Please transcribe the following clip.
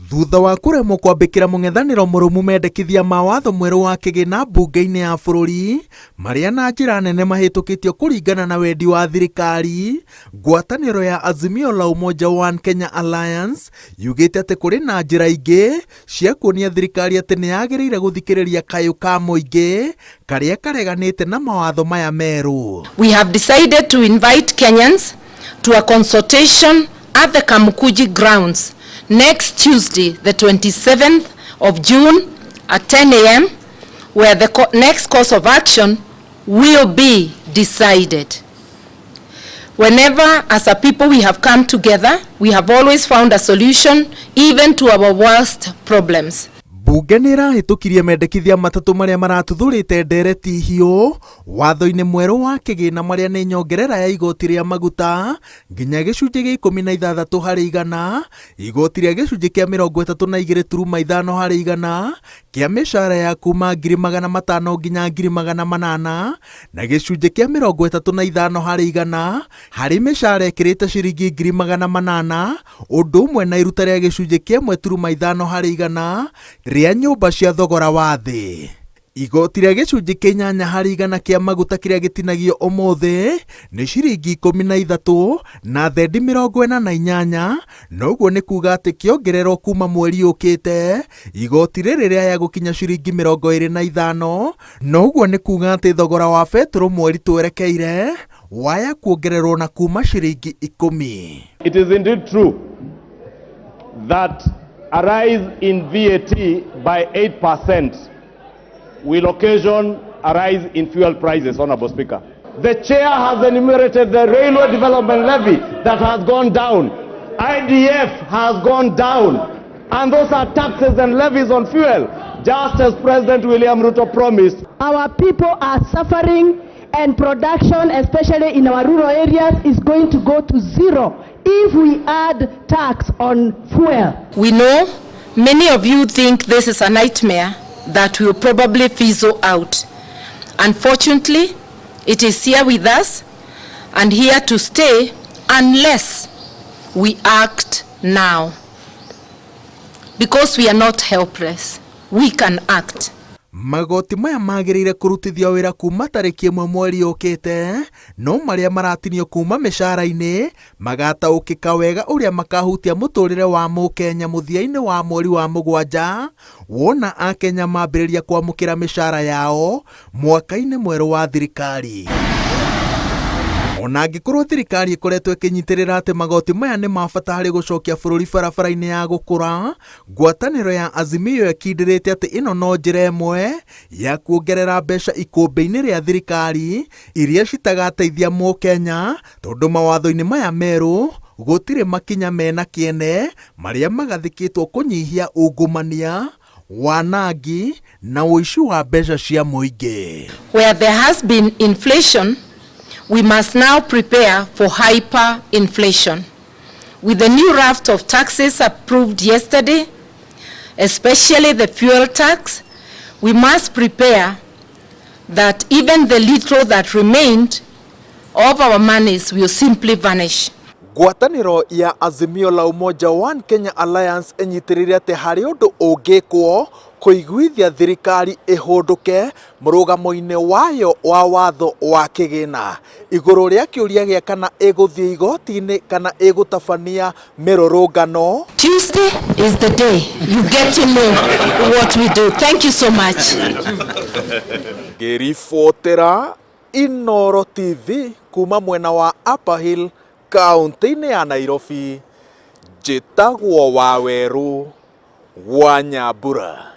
Thutha wa kũremwo kwambĩkĩra mũng'ethanĩro mũrũmu mendekithia ma watho mwerũ wa kĩgĩna mbunge-inĩ ya bũrũri marĩa na njĩra nene mahĩtũkĩtio kũringana na wendi wa thirikari, ngwatanĩro ya Azimio la Umoja One Kenya Alliance yugĩte atĩ kũrĩ na njĩra ingĩ cia kuonia thirikari atĩ nĩ yagĩrĩire gũthikĩrĩria kayũ ka mũingĩ karĩa kareganĩte na mawatho maya merũ. We have decided to invite Kenyans to a consultation at the Kamukunji grounds next Tuesday, the 27th of June at 10 a.m., where the next course of action will be decided. Whenever, as a people, we have come together, we have always found a solution even to our worst problems. Bunge nĩ ĩrahĩtũkirie mendekithia matatũ marĩa maratuthũrĩte ndereti hiũ watho-inĩ mwerũ wa kĩgĩna, marĩa nĩ nyongerera ya igoti rĩa maguta nginya gĩcunjĩ gĩa 16%, igoti rĩa gĩcunjĩ kĩa 32.5% kĩa mĩcara ya kuma 500,000 nginya 800,000, na gĩcunjĩ kĩa 35% harĩ mĩcara ĩkĩrĩte ciringi 800,000, ũndũ ũmwe na iruta rĩa gĩcunjĩ kĩa 1.5% rĩa nyũmba cia thogora wa thĩ. Igoti rĩa gĩcunjĩ kĩa 8% kĩa maguta kĩrĩa gĩtinagio ũmũthĩ nĩ ciringi 13 na thendi 48, noguo nĩ kuga atĩ kĩongererwo kuma mweri ũkĩte igoti rĩrĩ rĩaya gũkinya ciringi 25, noguo nĩ kuga atĩ thogora wa betũrũ mweri twerekeire waya kuongererwo na kuma ciringi 10. It is indeed true that a rise in VAT by 8% will occasion a rise in fuel prices, Honorable Speaker. The chair has enumerated the Railway Development Levy that has gone down. IDF has gone down. And those are taxes and levies on fuel, just as President William Ruto promised. Our people are suffering and production, especially in our rural areas, is going to go to zero if we add tax on fuel. We know many of you think this is a nightmare that will probably fizzle out. Unfortunately, it is here with us and here to stay unless we act now. Because we are not helpless, we can act. Magoti maya magĩrĩire kũrutithio wĩra kuma tarĩki 1 mweri ũkĩte, no marĩa maratinio kuma mĩcara-inĩ magataũkĩka wega ũrĩa makahutia mũtũrĩre wa mũkenya mũthia-inĩ wa mweri wa mũgwanja, wona akenya mambĩrĩria kwamũkĩra mĩcara yao mwaka-inĩ mwerũ wa thirikari. Ona angĩkorwo thirikari ĩkoretwo ĩkĩnyitĩrĩra atĩ magoti maya nĩ ma bata harĩ gũcokia bũrũri barabara-inĩ ya gũkũra, ngwatanĩro ya Azimio ĩkindĩrĩte atĩ ĩno no njĩra ĩmwe ya kuongerera mbeca ikũmbĩ-inĩ rĩa thirikari iria citagateithia mũkenya, tondũ mawatho-inĩ maya merũ gũtirĩ makinya mena kĩene marĩa magathĩkĩtwo kũnyihia ungumania, wanangi na ũici wa mbeca cia mũingĩ. Where there has been inflation, we must now prepare for hyperinflation. With the new raft of taxes approved yesterday, especially the fuel tax, we must prepare that even the little that remained of our monies will simply vanish. Ngwatanĩro ya Azimio la Umoja One Kenya Alliance ĩnyitĩrĩire atĩ harĩ ũndũ ũngĩkwo kũiguithia thirikari ĩhũndũke mũrũgamo-inĩ wayo wa watho wa kĩgĩna igũrũ rĩa kĩũria gĩa kana ĩgũthiĩ igoti-inĩ kana ĩgũtabania mĩrũrũngano. Tuesday is the day you get to know what we do. Thank you so much. Ngĩribotera Inoro TV kuma mwena wa Upper Hill, kaunti-inĩ ya Nairobi, njĩtagwo Wawerũ wa Nyambura.